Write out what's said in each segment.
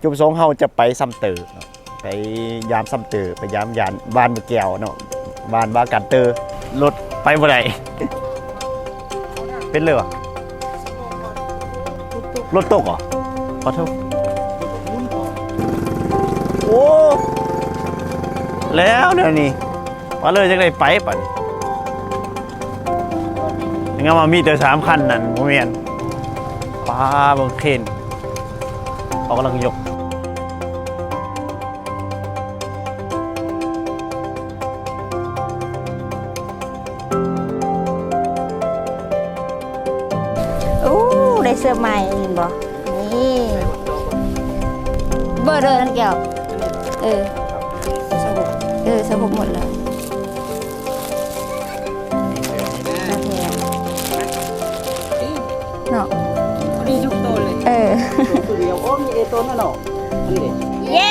ຈຸມສົງເຮົາຈະໄປຊຳເຕີເນາະ ໄປຢາມຊຳເຕີ ໄປຢາມຢານບ້ານເມືອງແກ້ວເນາະ ບ້ານວ່າການເຕີ ລົດໄປບໍ່ໄດ້ ເປັນເລີຫວາ? ລົດຕົກຫວາ? ຂໍໂທດ ໂອ້ ແລ້ວແນວນີ້ ວ່າເລີຈັ່ງໄດ້ໄປບາດນີ້ ຍັງວ່າມີແຕ່ສາມຄັນນັ້ນ ບໍ່ແມ່ນ ປ້າ ເບິ່ງເຄນ ເຂົາກຳລັງຍົກ. ໂອ້ ໄດ້ເສື້ອໃໝ່ເຫັນບໍ່? ນີ້ ເບີດເດີນັ້ນແກ້ວ ເອີ ເອີ ຊາວຫົກ ໝົດແລ້ວ ໂອເຄ ເນາະ ພໍດີທຸກໂຕເລີຍ ເອີ ໂຕດຽວ ໂອ້ ມີເອໂຕນັ້ນເນາະ ນີ້ເດ້ ເຢ້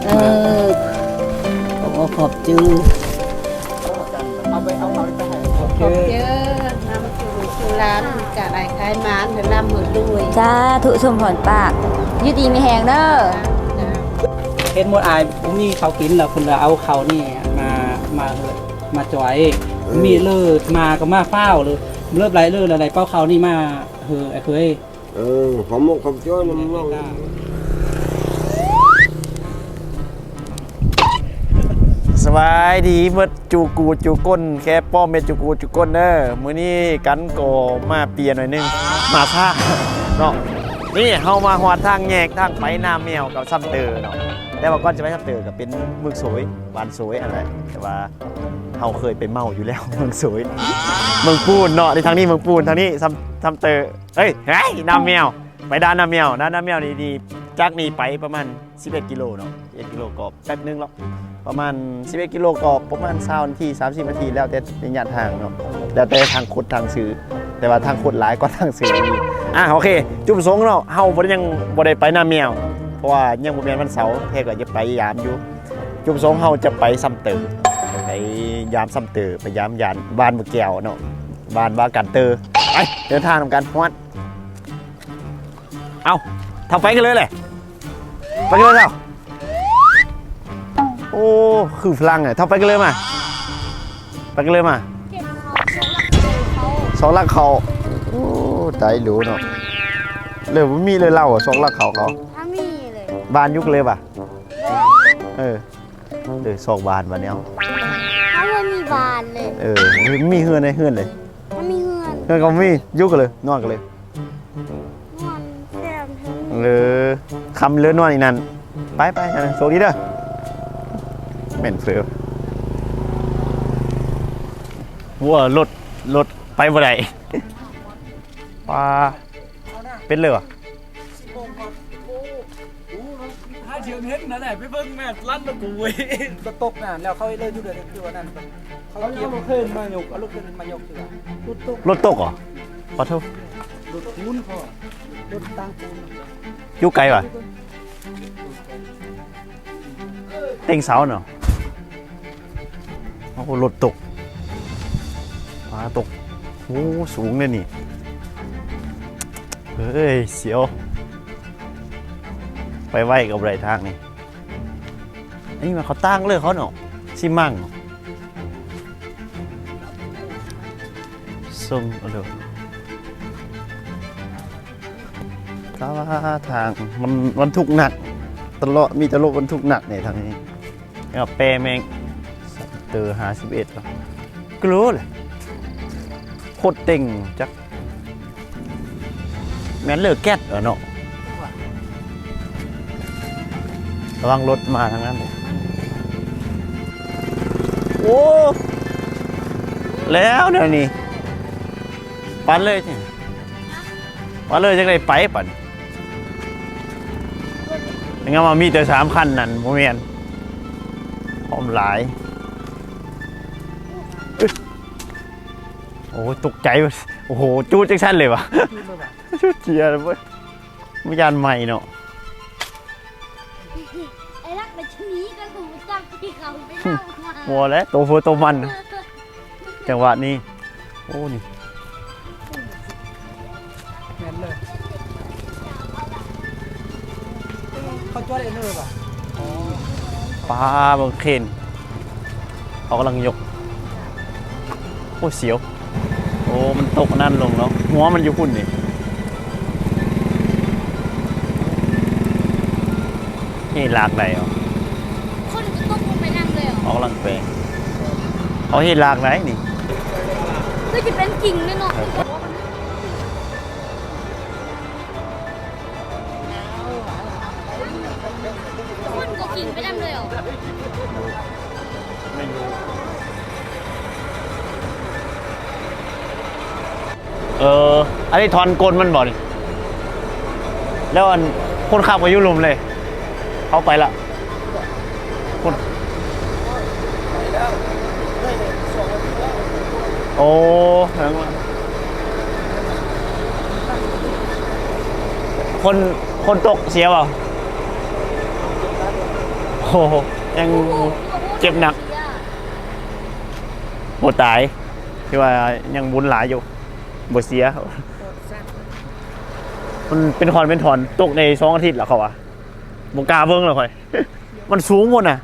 ເອີ ຂອບອົກຂອບໃຈ ເອົາໄປ ເອົາເອົາໄປໃຫ້ ຂອບໃຈ ນຳສູ່ລູກສູ່ຫຼານ ກະໄດ້ຂາຍໝານ ໃຫ້ລ່ຳໃຫ້ລວຍ ສາທຸ ສົມພອນປາກ ຢູ່ດີມີແຮງເດີ ເຮັດໝົດອາຍ ບໍ່ມີເຂົ້າກິນແລ້ວ ເພິ່ນລະເອົາເຂົ້ານີ້ມາ ມາ ມາຈອຍ ເອີ ມີເລີມາກໍມາຟ້າວເລີ ເລີບໄຫຼເລີ ລະໄດ້ເປົ່າເຂົ້ານີ້ມາ ເຮີ ອ້າຍເຂີຍ ເອີ ຂອບມຸກຂອບໃຈນຳນ້ອງ ສະບາຍດີເບິດ ຈູກູຈູກົນ ແຄ່ປ້ອມເມັດ ຈູກູຈູກົນເດີ ມື້ນີ້ກັນກໍມາເປ່ຍໜ້ອຍໜຶ່ງ ມາຊ້າເນາະ ນີ້ເຮົາມາຮອດທາງແຍກ ທາງໄປນາແມວກັບຊຳເຕີເນາະ ແຕ່ວ່າກ່ອນຈະໄປຊຳເຕີກໍເປັນເມືອງໂສຍ ບ້ານໂສຍຫັ້ນແຫຼະ ແຕ່ວ່າ ເຮົາເຄີຍໄປເມົາຢູ່ແລ້ວ ເມືອງໂສຍ ເມືອງປູນເນາະ ນີ້ທາງນີ້ເມືອງປູນ ທາງນີ້ຊຳ ຊຳເຕີ ເອີຍ ເຮີ້ຍ ນາແມວ ໄປດ່ານນາແມວ ດ່ານນາແມວນີ້ ນີ້ ຈາກນີ້ໄປປະມານສິບເອັດກິໂລເນາະ ສິບເອັດກິໂລກໍແປັບໜຶ່ງເນາະ ປະມານສິບເອັດກິໂລກໍປະມານຊາວນາທີ ສາມສິບນາທີ ແລ້ວແຕ່ໄລຍະທາງເນາະ ແລ້ວແຕ່ທາງຄົດທາງຊື່ ແຕ່ວ່າທາງຄົດຫຼາຍກວ່າທາງຊື່ອີກ ອ່າ ໂອເຄ ຈຸມສົງເນາະ ເຮົາບໍ່ໄດ້ ຍັງບໍ່ໄດ້ໄປນາແມວ ເພາະວ່າຍັງບໍ່ແມ່ນວັນເສົາ ແທ້ກໍຢາກໄປຢາມຢູ່ ຈຸມສົງເຮົາຈະໄປຊຳເຕີ ໄປຢາມຊຳເຕີ ໄປຢາມຢານບ້ານເມືອງແກ້ວເນາະ ບ້ານວ່າການເຕີ ໄປ ເດີນທາງນຳກັນຮອດ ເອົ້າ ເທົ່າໄປກັນເລີຍແຫຼະ ໄປກັນເລີຍເທົ່າ ໂອ້ ຄືຝຣັ່ງແຫຼະ ເທົ່າໄປກັນເລີຍມາ ໄປກັນເລີຍມາ ຊອກລັກເຂົ້າ ໂອ້ ຕາຍຫຼູເນາະ ເລີຍບໍ່ມີເລີຍເລົ່າ ຊອກລັກເຂົ້າເຂົາ ບໍ່ມີເລີຍ ບ້ານຢູ່ກັນເລີຍຫວາ? ເອີ ເອີ ຊອກບ້ານບາດແນວ ເຮົາບໍ່ມີບ້ານເລີຍ ເອີ ມີເຮືອນໃນເຮືອນເລີຍ ບໍ່ມີເຮືອນ ເຮືອນກໍບໍ່ມີ ຢູ່ກັນເລີຍ ນອນກັນເລີຍ ນອນແຄມ ເອີ ຄ່ຳເລີຍນອນອີກນັ້ນ ໄປໆ ໂຊກດີເດີ ແມ່ນເຟີ ໂອ້ ລົດ ລົດໄປບໍ່ໄດ້ ປາ ເປັນເລີຫວາ? ໂອ້ ໂອ້ ຫາເທື່ອເຫັນນະ ໄດ້ໄປເບິ່ງແມ່ນລັນລະກູເວີຍ ກໍຕົກນະ ແລ້ວເຂົາເລີຍຢູ່ເດີ ຄືວ່ານັ້ນ ເຂົາເອົາລົດເຄຣນມາຍົກ ເອົາລົດເຄຣນມາຍົກເທື່ອ ລົດຕົກ ລົດຕົກເຫາະ? ປະໂທ ລົດປູນພໍ ລົດຕ່າງປູນ ຢູ່ໄກຫວາ? ເຕັງເສົາເນາະ. ໂອ້ ລົດຕົກ ຟ້າຕົກ ໂອ້ ສູງເດ້ນີ້ ເຮີ້ຍ ສຽວ ໄປໄວກໍບໍ່ໄດ້ທາງນີ້ ອັນນີ້ມັນເຂົາຕ່າງເລີຍເຂົາເນາະ ຊິມັງ ສົ່ງເອົາເດີ ກໍວ່າທາງມັນ ບັນທຸກໜັກຕະຫຼອດ ມີແຕ່ລົດບັນທຸກໜັກນີ້ທາງນີ້. ແລ້ວແປແມ່ງ ເຕີ ຫ້າສິບເອັດ ກິໂລແຫຼະ ໂຄດເຕັງ ຈັກແມ່ນເລີແກັດເນາະ ລະວັງລົດມາທາງນັ້ນ ໂອ້ ແລ້ວແນວນີ້ ປານເລີຍ ວ່າເລີຈັ່ງໄດ້ໄປປານນີ້ ຍັງວ່າມີແຕ່ສາມຄັນນັ້ນ ບໍ່ແມ່ນ ພ້ອມຫຼາຍ ໂອ້ ຕົກໃຈ ໂອ້ໂຫ ຈູດຈັ່ງຊັ້ນເລີຍຫວາ ຈູດເຈຍເວີຍ ບໍ່ຢ້ານໄໝ້ເນາະ ໄອ້ລັກໄປຊະນີກັນ ຮູ້ຈັກທີ່ເຂົາໄປເລົ່າ ບໍ່ແຫຼະ ໂຕເພິ່ນໂຕມັນ ຈັງຫວະນີ້ ໂອ້ ນີ້ ແມ່ນເລີຍ ປ້າ ເບິ່ງເຄນ ເຂົາກຳລັງຍົກ. ໂອ້ ສຽວ. ໂອ້ ມັນຕົກອັນນັ້ນລົງເນາະ ຫົວມັນຢູ່ພຸ້ນນີ້. ເຮີ້ ລາກໄດ້ເອົາ. ຄົນກໍຕົກລົງໄປນຳເລີຍເອົາ. ເຂົາກຳລັງແປງ ເຂົາເຮີ້ ລາກໄດ້ນີ້. ຄືຊິເປັນຈິງເລີຍເນາະ. ຄົນກໍກິນໄປນຳເລີຍເອົາ. ເອີ ອັນນີ້ຖອນກົ້ນມັນບໍ່ນີ້? ແລ້ວອັນຄົນຂັບກໍຢູ່ລຸ່ມເລີຍ ເຂົາໄປລະ. ຄົນ ໂອ້ ຄົນ ຄົນຕົກເສຍບໍ່? ໂອ້ ຍັງເຈັບໜັກ ບໍ່ຕາຍ ຖືວ່າຍັງບຸນຫຼາຍຢູ່ ບໍ່ເສຍ. ມັນເປັນທ່ອນເປັນທ່ອນ ຕົກໄດ້ສອງອາທິດລະ ເຂົາວ່າ ບໍ່ກ້າເບິ່ງລະຂ້ອຍ ມັນສູງພຸ້ນນະ.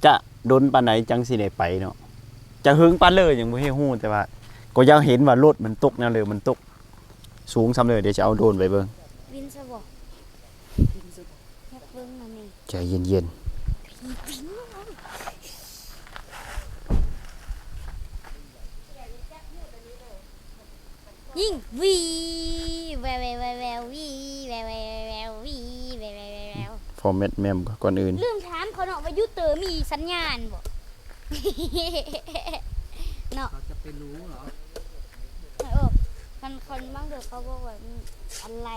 ຈະດົນປານໃດຈັ່ງຊິໄດ້ໄປເນາະ? ຈະເຫິງປານໃດຍັງບໍ່ເຮັດຮູ້ ແຕ່ວ່າກໍຢາກເຫັນວ່າລົດມັນຕົກແນວໃດ ມັນຕົກສູງສ່ຳໃດ. ດຽວຈະເອົາໂດຣນໄປເບິ່ງ. ບິນຊະບໍ່? ຢາກເບິ່ງນຳນີ້. ໃຈເຢັນໆ. ຍິງ ວີ ແວວ ແວວ ແວວ ແວວ ວີ ແວວ ແວວ ແວວ ແວວ ວີ ແວວ ແວວ ແວວ ແວວ. ຟໍແມັດແມ່ນບໍ່ ກ່ອນອື່ນ ລືມຖາມເຂົາເນາະວ່າຢູ່ເຕີມີສັນຍານບໍ່ເນາະ? ເຂົາຈະໄປຮູ້ເນາະ. ເອີ ຄັນ ຄັນບາງເທື່ອເຂົາບອກວ່າ ອືມ ອາໄລ.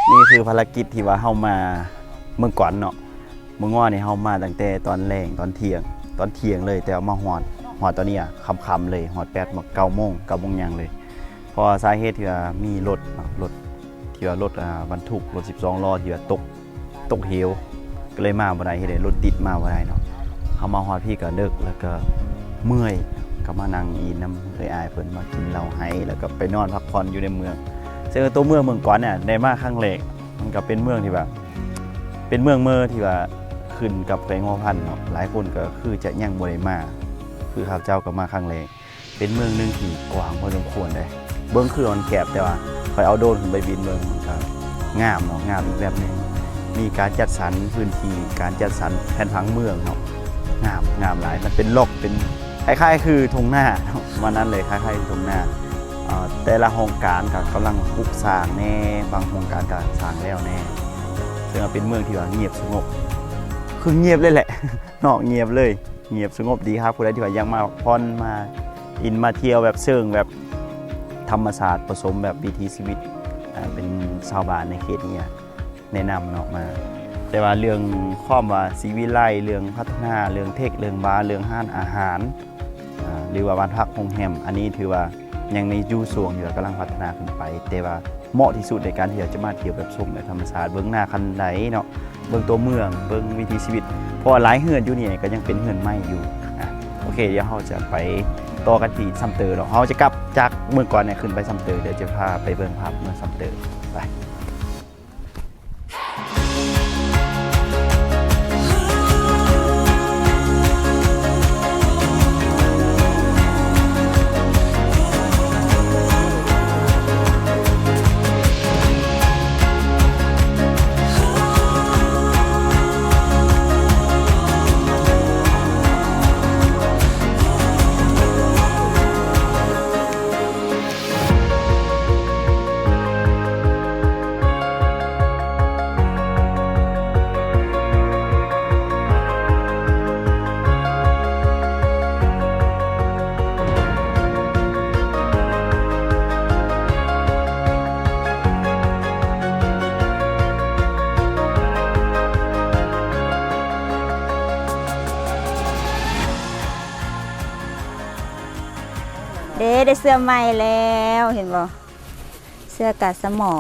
ນີ້ຄືພາລະກິດທີ່ວ່າເຮົາມາເມືອງກວນເນາະ. ມື້ວານນີ້ເຮົາມາຕັ້ງແຕ່ຕອນແລງ ຕອນທ່ຽງ ຕອນທ່ຽງເລີຍ ແຕ່ວ່າມາຮອດ ຮອດຕອນນີ້ອະ ຄ່ຳໆເລີຍ ຮອດແປດໂມງ ເກົ້າໂມງ ເກົ້າໂມງຫຍັງເລີຍ. ເພາະວ່າສາເຫດທີ່ວ່າມີລົດເນາະ ລົດທີ່ວ່າລົດ ອ່າ ບັນທຸກ ລົດສິບສອງລໍ້ທີ່ວ່າຕົກ ຕົກເຫວ ກໍເລີຍມາບໍ່ໄດ້ ເຮັດໃຫ້ລົດຕິດມາບໍ່ໄດ້ເນາະ. ເຮົາມາຮອດພີ້ກໍເດິກ ແລ້ວກໍເມື່ອຍ ກໍມານັ່ງອີ່ນນຳເອື້ອຍອ້າຍເພິ່ນ ມາກິນເຫຼົ້າໄຮ ແລ້ວກໍໄປນອນພັກຜ່ອນຢູ່ໃນເມືອງ. ເຊິ່ງຕົວເມືອງເມືອງກວນເນີ້ຍໄດ້ມາຄັ້ງແລກ ມັນກໍເປັນເມືອງທີ່ວ່າ ເປັນເມືອງເມີທີ່ວ່າຂຶ້ນກັບແຂວງຫົວພັນເນາະ. ຫຼາຍຄົນກໍຄືຈະຍັງບໍ່ໄດ້ມາ ຄືຂ້າພະເຈົ້າກໍມາຄັ້ງແລກ. ເປັນເມືອງໜຶ່ງທີ່ກວ້າງພໍສົມຄວນເດ້. ເບິ່ງຄືວ່າມັນແຄບ ແຕ່ວ່າຂ້ອຍເອົາໂດຣນຂຶ້ນໄປບິນເບິ່ງ ມັນກໍງາມເນາະ ງາມອີກແບບໜຶ່ງ. ມີການຈັດສັນພື້ນທີ່ ການຈັດສັນແຜນຜັງເມືອງເນາະ ງາມ ງາມຫຼາຍ. ມັນເປັນລັອກ ເປັນຄ້າຍໆຄືທົ່ງນາເນາະ ປະມານນັ້ນເລີຍ ຄ້າຍໆຄືທົ່ງນາ. ເອີ ແຕ່ລະຫ້ອງການກໍກຳລັງປຸກສ້າງແດ່ ບາງໂຄງການກໍສ້າງແລ້ວແດ່. ເຊິ່ງວ່າເປັນເມືອງທີ່ວ່າງຽບສະຫງົບ ຄືງຽບເລີຍແຫຼະເນາະ ງຽບເລີຍ. ງຽບສະຫງົບດີຄັບ. ຜູ້ໃດທີ່ວ່າຢາກມາພັກຜ່ອນ ມາຫຼິ້ນ ມາທ່ຽວແບບເຊີງແບບທຳມະຊາດ ປະສົມແບບວິຖີຊີວິດ ອ່າ ເປັນຊາວບ້ານໃນເຂດນີ້ ແນະນຳເນາະມາ. ແຕ່ວ່າເລື່ອງຄວາມວ່າສີວິໄລ ເລື່ອງພັດທະນາ ເລື່ອງເທັກ ເລື່ອງບາ ເລື່ອງຮ້ານອາຫານ ອ່າ ຫຼືວ່າບ້ານພັກໂຮງແຮມ ອັນນີ້ຖືວ່າຍັງໃນຢູ່ຊ່ວງທີ່ວ່າກຳລັງພັດທະນາຂຶ້ນໄປ ແຕ່ວ່າ ເໝາະທີ່ສຸດໃນການທີ່ຈະມາທ່ຽວແບບຊົມແບບທຳມະຊາດ ເບິ່ງໜ້າຄັນໄດເນາະ ເບິ່ງຕົວເມືອງ ເບິ່ງວິຖີຊີວິດ ເພາະວ່າຫຼາຍເຮືອນຢູ່ນີ້ກໍຍັງເປັນເຮືອນໄມ້ຢູ່. ອ່າ ໂອເຄ ດຽວເຮົາຈະໄປຕໍ່ກັນທີ່ຊຳເຕີເນາະ. ເຮົາຈະກັບຈາກເມືອງກວນນີ້ຂຶ້ນໄປຊຳເຕີ ດຽວຈະພາໄປເບິ່ງພາບເມືອງຊຳເຕີ ໄປ. ເສື້ອໃໝ່ແລ້ວ ເຫັນບໍ່? ເສື້ອກາດສະໝໍ.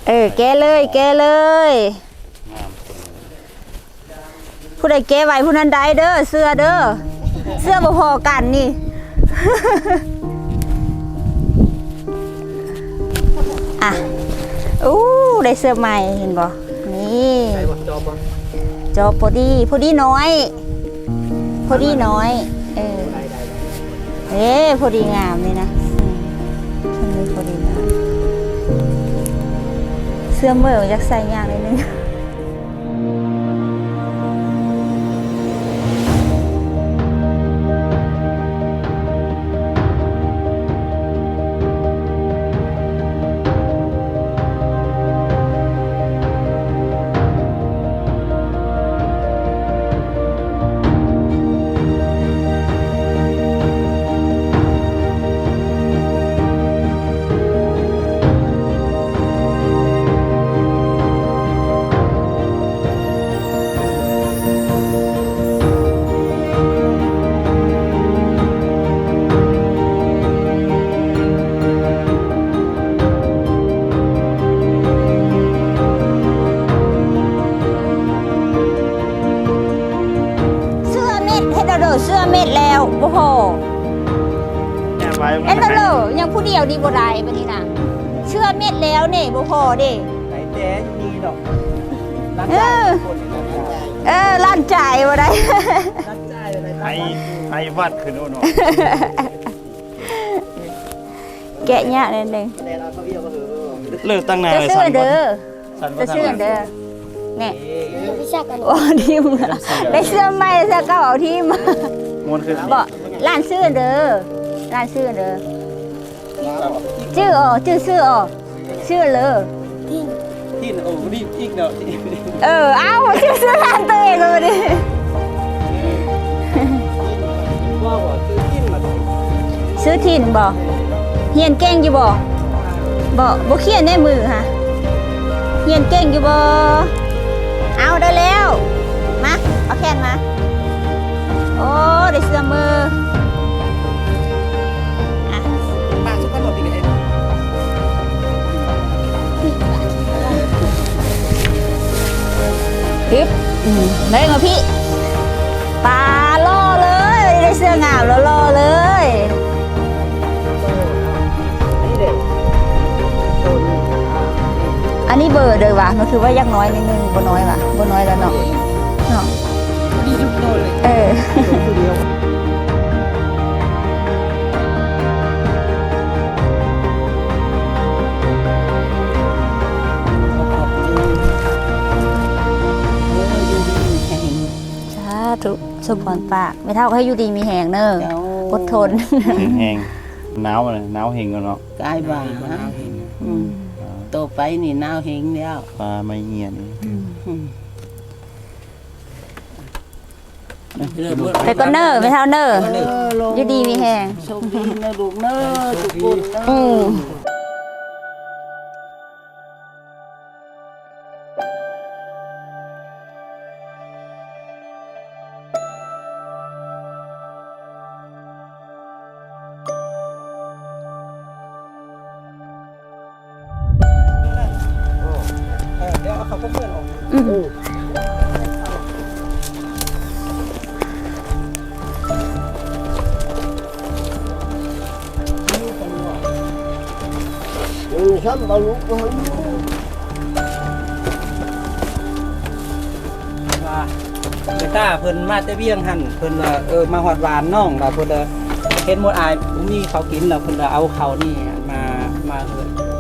ເອີ ແກະເລີຍ ແກະເລີຍ. ຜູ້ໃດແກະໄວຜູ້ນັ້ນໄດ້ເດີ ເສື້ອເດີ ເສື້ອບໍ່ພໍກັນນີ້. ອ່ະ ອູ້ ໄດ້ເສື້ອໃໝ່ ເຫັນບໍ່? ນີ້ ໃສ່ບໍ່? ຈອບບໍ່? ຈອບພໍດີ ພໍດີນ້ອຍ ພໍດີນ້ອຍ. ເອີ ເອີ ພໍດີງາມນີ້ນະ ອືມ ພໍດີງາມ. ເສື້ອເມີຍຢາກໃສ່ຍາກໜ້ອຍໜຶ່ງ. ເສື້ອເມັດ ເຮັດເອົາເດີ ເສື້ອເມັດແລ້ວບໍ່ພໍ. ແມ່ນໄວ ເຮັດເອົາເດີ ຍັງຜູ້ດຽວນີ້ບໍ່ໄດ້ບັດນີ້ນະ ເສື້ອເມັດແລ້ວນີ້ບໍ່ພໍເດ້. ໄດ້ແຕ່ຢູ່ນີ້ດອກ ເອີ ເອີ ລ້ານຈ່າຍບໍ່ໄດ້ ລ້ານຈ່າຍບໍ່ໄດ້ ໄອ ໄອວັດຂຶ້ນໂອເນາະ. ແກະຍາກໜ້ອຍໜຶ່ງ ເລີກຕັ້ງໜ້າ ເຈົ້າຊື້ເດີ ເຈົ້າຊື້ເດີ. ແນ່ ໂອ້ ທີມ ໄດ້ເສື້ອໃໝ່ ເສື້ອເກົ່າເອົາທີມ ມ່ວນຄືກັນ. ບໍ່ ຫຼານຊື້ເດີ ຫຼານຊື້ເດີ. ຈື່ ອໍ ຈື່ ຊື້ ອໍ ຊື້ເລີ ທີນ ໂອ້ ນີ້ອີກເນາະ. ເອີ ເອົ້າ ຊື່ ຊື່ຮ້ານໂຕເອງເລີຍບັດນີ້. ຊື່ທິນບໍ່? ຮຽນເກັ່ງຢູ່ບໍ່? ບໍ່ ບໍ່ຂຽນໃນມືຫະ ຮຽນເກັ່ງຢູ່ບໍ່? ເອົາ ໄດ້ແລ້ວ ມາ ເອົາແຂນມາ. ໂອ້ ໄດ້ເສື້ອມື. ອ່ະ ປາສຸກກະໂດດອີກເດ້. ອຶບ ອືມ ເບິ່ງເອົາພີ້ ປາຫຼໍ່ເລີຍ ໄດ້ເສື້ອງາມຫຼໍ່ໆເລີຍ. ອັນນີ້ເບີເດີຫວາ ມັນຄືວ່າຢາກນ້ອຍໜ້ອຍໜຶ່ງ ບໍ່ນ້ອຍຫວາ ບໍ່ນ້ອຍແລ້ວເນາະ ເນາະ. ເອີ ສາທຸ ສົມພອນປາກ ແມ່ເຖົ້າໃຫ້ຢູ່ດີມີແຮງເນີ ເຈົ້າ ອົດທົນ ແຮງ ໜາວ ໜາວແຮງເນາະ ກາຍວ່າ ອືມ ຕໍ່ໄປນີ້ໜາວແຮງແລ້ວ ຟ້າໄມ້ເຫຍນີ້ ອືມ ອືມ. ໄປກ່ອນເນີ ແມ່ເຖົ້າເນີ ເອີ ຢູ່ດີມີແຮງ ໂຊກດີເນີລູກເນີ ທຸກຄົນເນີ ອືມ. ວ່າ ເວລາເພິ່ນມາແຕ່ວຽງຫັ້ນ ເພິ່ນວ່າ ເອີ ມາຮອດບ້ານນ້ອງ ແລ້ວເພິ່ນວ່າເຫັນໝົດອາຍ ບໍ່ມີເຂົ້າກິນ ແລ້ວເພິ່ນວ່າເອົາເຂົ້ານີ້ມາ ມາ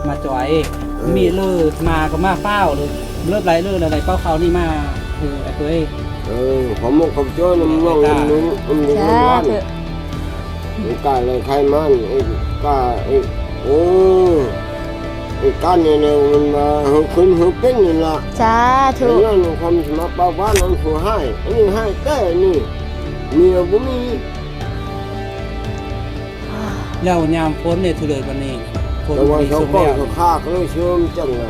ມາຈອຍ ເອີ ມີເລີມາກໍມາຟ້າວເລີ ເລີໄຫຼເລີ ແລ້ວໄດ້ເປົ່າເຂົ້ານີ້ມາ ເອີ ອ້າຍເອີຍ ເອີ ຂອບມຸກຂອບໃຈນຳນ້ອງ ສາທຸ ນຳລຸງ ນຳຫຼານ ກາໄລໄຄມັນ ເອີ ກາ ເອີ ເອີ ການນີ້ແຫຼະ ມັນວ່າເຮົາຂຶ້ນເຮົາເປັນນີ້ລະ ສາທຸ ຍ້ອນຄວາມສະໝັກປາກຫວານອັນຜູ້ຮ້າຍ ອັນນີ້ຮ້າຍແທ້ນີ້ ເມຍບໍ່ມີ. ແລ້ວຍາມຝົນນີ້ ທຸເລີຍປານນີ້ ຝົນ ແຕ່ວ່າ ມີ ເຂົາ ສົມແລ້ວ ເຂົາຄາກເລີຍເຊື່ອມຈັງລະ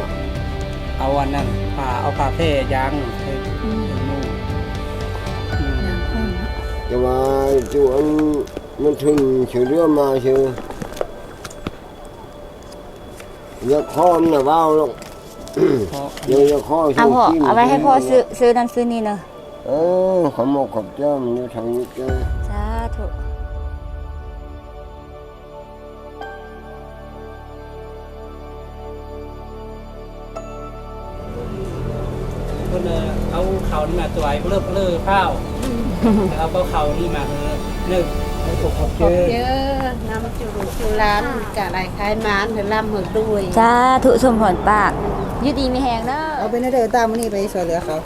ເອົາອັນນັ້ນ ຜ້າ ເອົາຜ້າແພຢາງໃສ່ ອືມ ໃສ່ໜູ ອືມ ແຕ່ວ່າຈຸອັນ ມັນເຖິງຊິເຫຼືອມາຊື່ ຢາກຂໍມັນນະເວົ້າດອກ ເພາະ ຢາກ ຢາກຂໍ ເອົາພໍ່ ຊື້ ເອົາໄວ້ໃຫ້ພໍ່ ຊື້ ຊື້ນັ້ນຊື້ນີ້ເນາະ. ເອີ ຂອບອົກຂອບໃຈ ມັນຢູ່ທາງນີ້ເຈົ້າ ສາທຸ. ເພິ່ນເອົາເຂົ້ານີ້ມາຖວາຍເລີບເລີພ້າວ ແລ້ວເອົາເຂົ້ານີ້ມາເອີ ນຶກ ຂອບໃຈນຳຈຸລູກຈຸຫຼານ ກະໄດ້ຂາຍໝານ ໃຫ້ລ່ຳໃຫ້ລວຍ ສາທຸ ສົມພອນປາກ ຢູ່ດີມີແຮງເດີ. ເອົາ ເປັນແນວໃດຕາ ມື້ນີ້ໄປຊ່ວຍເຫຼືອເຂົາ?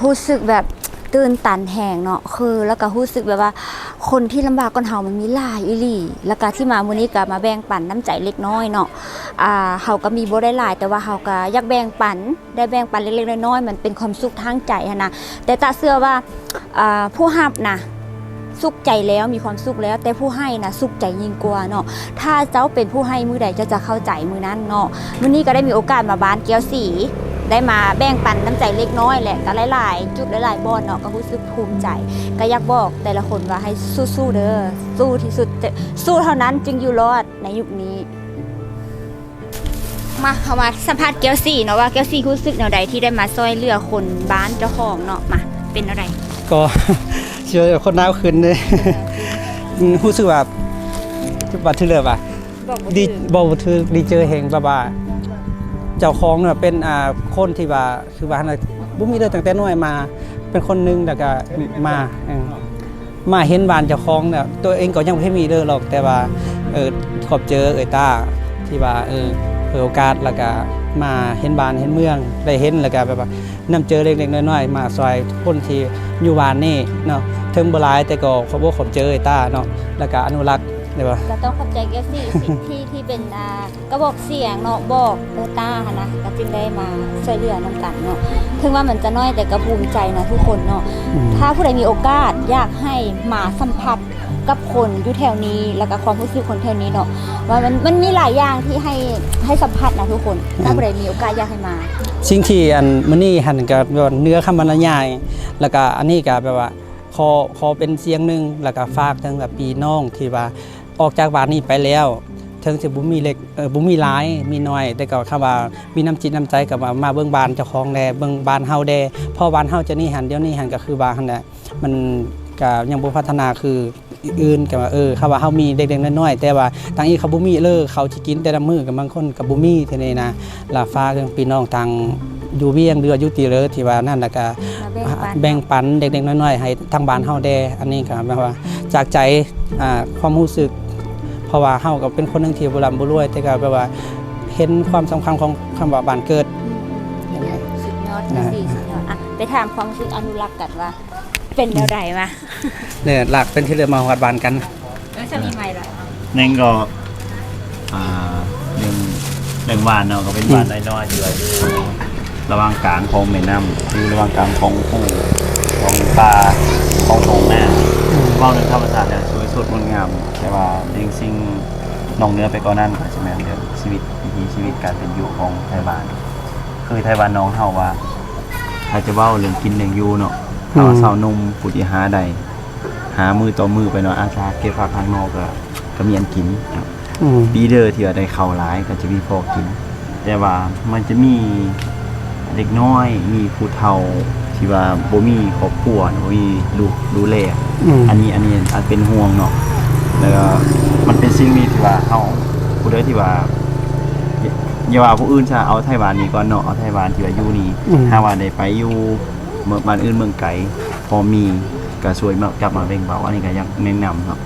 ຮູ້ສຶກແບບຕື່ນຕັນແຮງເນາະ ຄື ແລ້ວກໍຮູ້ສຶກແບບວ່າ ຄົນທີ່ລຳບາກກວ່າເຮົາມັນມີຫຼາຍອີ່ຫຼີ ແລ້ວກໍທີ່ມາມື້ນີ້ກໍມາແບ່ງປັນນ້ຳໃຈເລັກນ້ອຍເນາະ ອ່າ ເຮົາກໍມີບໍ່ໄດ້ຫຼາຍ ແຕ່ວ່າເຮົາກໍຢາກແບ່ງປັນ ໄດ້ແບ່ງປັນເລັກໆນ້ອຍໆ ມັນເປັນຄວາມສຸກທາງໃຈຫັ້ນນະ ແຕ່ຕາເຊື່ອວ່າ ອ່າ ຜູ້ຮັບນະ ສຸກໃຈແລ້ວ ມີຄວາມສຸກແລ້ວ ແຕ່ຜູ້ໃຫ້ນະ ສຸກໃຈຍິ່ງກວ່າເນາະ. ຖ້າເຈົ້າເປັນຜູ້ໃຫ້ມື້ໃດ ເຈົ້າຈະເຂົ້າໃຈມື້ນັ້ນເນາະ. ມື້ນີ້ກໍໄດ້ມີໂອກາດມາບ້ານແກ້ວສີ ໄດ້ມາແບ່ງປັນນ້ຳໃຈເລັກນ້ອຍ ແລະ ກໍຫຼາຍໆຈຸດ ຫຼາຍໆບ່ອນເນາະ ກໍຮູ້ສຶກພູມໃຈ. ກໍຢາກບອກແຕ່ລະຄົນວ່າໃຫ້ສູ້ໆເດີ ສູ້ທີ່ສຸດ ສູ້ເທົ່ານັ້ນຈຶ່ງຢູ່ລອດໃນຍຸກນີ້. ມາ ເຮົາມາສຳພາດແກ້ວສີເນາະ ວ່າແກ້ວສີຮູ້ສຶກແນວໃດທີ່ໄດ້ມາຊ່ວຍເຫຼືອຄົນບ້ານເຈົ້າຂອງເນາະ. ມາ ເປັນແນວໃດ? ກໍ ຊ່ວຍຄົນໜາວຂຶ້ນເດ້ ອືມ ຮູ້ສຶກວ່າ ວ່າຖືກເລີຍວ່າ ບອກບໍ່ຖືກ ດີ ບອກບໍ່ຖືກ ດີໃຈແຮງ ແບບວ່າເຈົ້າຂອງນະເປັນ ອ່າ ຄົນທີ່ວ່າ ຄືວ່າຫັ້ນນະ ບໍ່ມີເລີຍ ຕັ້ງແຕ່ນ້ອຍມາ ເປັນຄົນໜຶ່ງ ແລ້ວກະມາ ເອີ ມາເຫັນບ້ານເຈົ້າຂອງແລ້ວ ຕົວເອງກໍຍັງບໍ່ເຫັນມີເລີຍຫຼອກ ແຕ່ວ່າ ເອີ ຂອບໃຈເອື້ອຍຕາທີ່ວ່າ ເອີ ເປີດໂອກາດ ແລ້ວກະມາເຫັນບ້ານເຫັນເມືອງ ໄດ້ເຫັນ ແລ້ວກະແບບວ່າ ນ້ຳໃຈເລັກໆນ້ອຍໆ ມາຊ່ວຍຄົນທີ່ຢູ່ບ້ານນີ້ເນາະ ເຖິງບໍ່ຫຼາຍ ແຕ່ກໍຂອບອົກຂອບໃຈເອື້ອຍຕາເນາະ ແລ້ວກະອະນຸລັກ ແບບວ່າ ກໍຕ້ອງຂອບໃຈແກ້ວສີ ທີ່ ທີ່ເປັນ ອ່າ ກະບອກສຽງເນາະ ບອກເອື້ອຍຕາຫັ້ນນະ ກໍຈຶ່ງໄດ້ມາຊ່ວຍເຫຼືອນຳກັນເນາະ. ເຖິງວ່າມັນຈະນ້ອຍ ແຕ່ກໍພູມໃຈນະທຸກຄົນເນາະ. ອືມ ຖ້າຜູ້ໃດມີໂອກາດ ຢາກໃຫ້ມາສຳຜັດກັບຄົນຢູ່ແຖວນີ້ ແລ້ວກໍຄວາມຮູ້ສຶກຄົນແຖວນີ້ເນາະ ວ່າມັນ ມັນມີຫຼາຍຢ່າງທີ່ໃຫ້ ໃຫ້ສຳຜັດນະທຸກຄົນ. ອືມ ຖ້າຜູ້ໃດມີໂອກາດ ຢາກໃຫ້ມາ. ສິ່ງທີ່ ອັນ ມື້ນີ້ຫັ້ນກໍແບບວ່າເໜືອຄຳບັນລະຍາຍ ແລ້ວກໍອັນນີ້ກໍແບບວ່າ ຂໍ ຂໍເປັນສຽງໜຶ່ງ ແລ້ວກໍຝາກເຖິງແບບພີ່ນ້ອງທີ່ວ່າ ອອກຈາກບ້ານນີ້ໄປແລ້ວ ເຖິງຊິບໍ່ມີເລັກ ເອີ ບໍ່ມີຫຼາຍ ມີໜ້ອຍ ແຕ່ກໍຄຳວ່າມີນ້ຳຈິດນ້ຳໃຈ ກໍມາ ມາເບິ່ງບ້ານເຈົ້າຂອງແດ່ ເບິ່ງບ້ານເຮົາແດ່ ເພາະບ້ານເຮົາຈະນີ້ຫັ້ນ ດຽວນີ້ຫັ້ນກໍຄືວ່າຫັ້ນແຫຼະ ມັນກໍຍັງບໍ່ພັດທະນາຄືອື່ນ ກໍວ່າ ເອີ ຄຳວ່າເຮົາມີເລັກໆນ້ອຍໆ ແຕ່ວ່າທາງອີກເຂົາບໍ່ມີເລີຍ ເຂົາຊິກິນແຕ່ລະມື້ ກໍບາງຄົນກໍບໍ່ມີ ເທົ່ານີ້ນະ. ລະຝາກເຖິງພີ່ນ້ອງທາງຢູ່ວຽງ ຫຼືວ່າຢູ່ທີ່ເລີ ທີ່ວ່ານັ້ນ ລະກະ ມາແບ່ງປັນ ແບ່ງປັນເລັກໆນ້ອຍໆໃຫ້ທາງບ້ານເຮົາແດ່. ອັນນີ້ກໍແບບວ່າຈາກໃຈ ອ່າ ຄວາມຮູ້ສຶກ ເພາະວ່າເຮົາກໍເປັນຄົນໜຶ່ງທີ່ບໍ່ລ່ຳບໍ່ລວຍ ແຕ່ກໍແບບວ່າເຫັນຄວາມສຳຄັນຂອງຄຳວ່າບ້ານເກີດ. ອືມ ສຸດຍອດ ນະ ຈັ່ງຊີ້ ສຸດຍອດ. ອ່ະ ໄປຖາມຄວາມຮູ້ສຶກອະນຸລັກກັນວ່າ ເປັນແນວໃດວະ? ເນີ ຫຼັກເປັນທີ່ເລີ່ມມາຮອດບ້ານກັນ. ເອີ ສາມີໃໝ່ລະ ແນງກໍ ອ່າ ເລື່ອງ ເລື່ອງບ້ານເນາະ ກໍເປັນ ອືມ ບ້ານນ້ອຍໆ ທີ່ວ່າຢູ່ລະຫວ່າງກາງຂອງແມ່ນ້ຳ ຢູ່ລະຫວ່າງກາງຂອງພູ ຂອງປ່າ ຂອງທົ່ງນາ. ອືມ ເວົ້າເລື່ອງທຳມະຊາດແລ້ວ ສວຍສົດງົດງາມ ແຕ່ວ່າສິ່ງ ນອກເໜືອໄປກວ່ານັ້ນ ກໍຈະແມ່ນເລື່ອງຊີວິດ ວິຖີຊີວິດການເປັນຢູ່ຂອງໄທບ້ານ. ຄືໄທບ້ານນ້ອງເຮົາວ່າ ຖ້າຈະເວົ້າເລື່ອງກິນເລື່ອງຢູ່ເນາະ ອືມ ຖ້າວ່າຊາວໜຸ່ມຜູ້ທີ່ຫາໄດ້ ຫາມື້ຕໍ່ມື້ໄປເນາະ ອາດຈະເກັບຜັກຫາໜໍ່ກໍ ກໍມີອັນກິນເນາະ. ອືມ ປີເດີທີ່ວ່າໄດ້ເຂົ້າຫຼາຍກໍຈະມີພໍກິນ ແຕ່ວ່າມັນຈະມີເດັກນ້ອຍ ມີຜູ້ເຖົ້າທີ່ວ່າບໍ່ມີຄອບຄົວ ບໍ່ມີລູກດູແລ. ອືມ ອັນນີ້ ອັນນີ້ອາດເປັນຫ່ວງເນາະ ແລ້ວກໍມັນເປັນສິ່ງນີ້ທີ່ວ່າເຮົາ ຜູ້ໃດທີ່ວ່າ ຢ່າ ຢ່າວ່າຜູ້ອື່ນຊະ ເອົາໄທບ້ານນີ້ກ່ອນເນາະ ເອົາໄທບ້ານທີ່ວ່າຢູ່ນີ້ ອືມ ຖ້າວ່າໄດ້ໄປຢູ່ເມືອງ ບ້ານອື່ນເມືອງໄກ ພໍມີກໍຊ່ວຍມາ ກັບມາແບ່ງເບົາ. ອັນນີ້ກໍຢາກແນະນຳເນາະ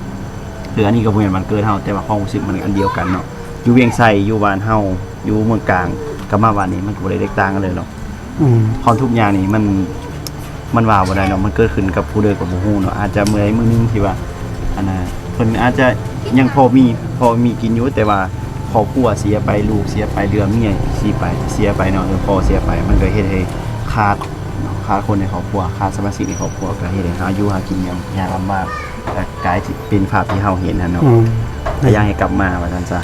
ຄືອັນນີ້ກໍບໍ່ແມ່ນບ້ານເກີດເຮົາ ແຕ່ວ່າຄວາມຮູ້ສຶກມັນອັນດຽວກັນເນາະ ຢູ່ວຽງໄຊ ຢູ່ບ້ານເຮົາ ຢູ່ເມືອງກາງ ກັບມາບ້ານນີ້ ມັນກໍບໍ່ໄດ້ແຕກຕ່າງກັນເລີຍເນາະ. ອືມ ຄວາມທຸກຢ່າງນີ້ມັນ ມັນວ່າບໍ່ໄດ້ເນາະ ມັນເກີດຂຶ້ນກັບຜູ້ໃດກໍບໍ່ຮູ້ເນາະ. ອາດຈະມື້ໃດມື້ໜຶ່ງທີ່ວ່າ ອັນນ່າ ເພິ່ນອາດຈະຍັງພໍມີ ພໍມີກິນຢູ່ ແຕ່ວ່າຄອບຄົວເສຍໄປ ລູກເສຍໄປ ເຫຼືອເມຍເສຍໄປ ເສຍໄປເນາະ ຫຼືພໍ່ເສຍໄປ ມັນກໍເຮັດໃຫ້ຂາດເນາະ ຂາດຄົນໃນຄອບຄົວ ຂາດສະມາຊິກໃນຄອບຄົວ ກໍເຮັດໃຫ້ເຮົາຢູ່ຫາກິນຍາກ ຍາກລຳບາກ ກໍກາຍເປັນພາບທີ່ເຮົາເຫັນຫັ້ນເນາະ. ອືມ ກໍຢາກໃຫ້ກັບມາວ່າຊັ້ນຊະ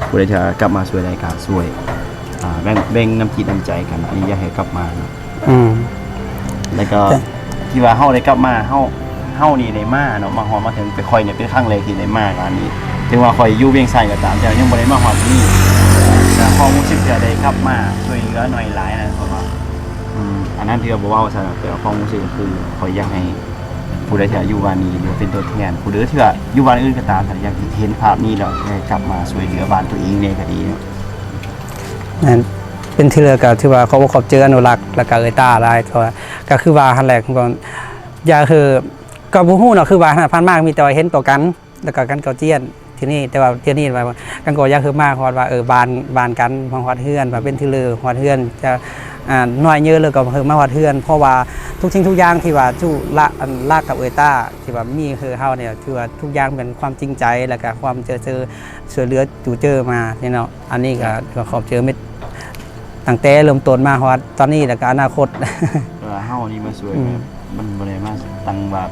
ຜູ້ໃດທີ່ວ່າກັບມາຊ່ວຍໄດ້ກໍຊ່ວຍ ອ່າ ແບ່ງ ແບ່ງນ້ຳຈິດນ້ຳໃຈກັນ ອັນນີ້ຢາກໃຫ້ກັບມາເນາະ. ອືມ ແລ້ວກໍ ແຕ່ ທີ່ວ່າເຮົາໄດ້ກັບມາ ເຮົາ ເຮົານີ້ໄດ້ມາເນາະ ມາຮອດມາເຖິງ ແຕ່ຂ້ອຍນີ້ເປັນຄັ້ງແລກທີ່ໄດ້ມາງານນີ້ ເຖິງວ່າຂ້ອຍຢູ່ວຽງໄຊກໍຕາມ ແຕ່ຍັງບໍ່ໄດ້ມາຮອດທີ່ນີ້ ແຕ່ຄວາມຮູ້ສຶກທີ່ໄດ້ກັບມາຊ່ວຍເຫຼືອໜ້ອຍຫຼາຍນະ ເພາະວ່າ ອືມ ອັນນັ້ນຖືວ່າບໍ່ເວົ້າຊະ ແຕ່ຄວາມຮູ້ສຶກກໍຄືຂ້ອຍຢາກໃຫ້ຜູ້ໃດທີ່ວ່າຢູ່ບ້ານນີ້ ຫຼືເປັນຕົວແທນ ຜູ້ໃດທີ່ວ່າຢູ່ບ້ານອື່ນກໍຕາມ ຖ້າຢາກເຫັນພາບນີ້ແລ້ວ ໃຫ້ກັບມາຊ່ວຍເຫຼືອບ້ານຕົວເອງແດ່ກໍດີເນາະ. ແມ່ນ ເປັນທີ່ເລີກກໍຖືວ່າຂອບອົກຂອບໃຈອະນຸລັກ ແລ້ວກໍເອື້ອຍຕ້າຫຼາຍ ເພາະວ່າກໍຄືວ່າຫັ້ນແຫຼະ ກໍຢາກເຮີ ກໍບໍ່ຮູ້ເນາະ ຄືວ່າຫັ້ນນະ ຜ່ານມາກໍມີແຕ່ວ່າເຫັນຕໍ່ກັນ ແລ້ວກໍກັນກໍຈຽນທີ່ນີ້ ແຕ່ວ່າທີ່ນີ້ວ່າກັນກໍຢາກເຮີມາຮອດວ່າ ເອີ ບ້ານ ບ້ານກັນ ມາຮອດເຮືອນ ວ່າເປັນທີ່ເລີຮອດເຮືອນ ຈະ ອ່າ ນ້ອຍເຍີະເລີກໍເຮີມາຮອດເຮືອນ ເພາະວ່າທຸກສິ່ງທຸກຢ່າງທີ່ວ່າຈຸລະ ອັນ ລາກກັບເອື້ອຍຕ້າ ທີ່ວ່າມີເຮີເຮົານີ້ ຖືວ່າທຸກຢ່າງເປັນຄວາມຈິງໃຈ ແລ້ວກໍຄວາມເຈີເຈີ ຊ່ວຍເຫຼືອຈູເຈີມານີ້ເນາະ. ອັນນີ້ກໍ ກໍຂອບໃຈມິດ ຕັ້ງແຕ່ເລີ່ມຕົ້ນມາຮອດຕອນນີ້ ແລ້ວກໍອະນາຄົດ ແຕ່ວ່າເຮົານີ້ມາຊ່ວຍ ອືມ ແບບ ມັນບໍ່ໄດ້ມາຕັ້ງວ່າ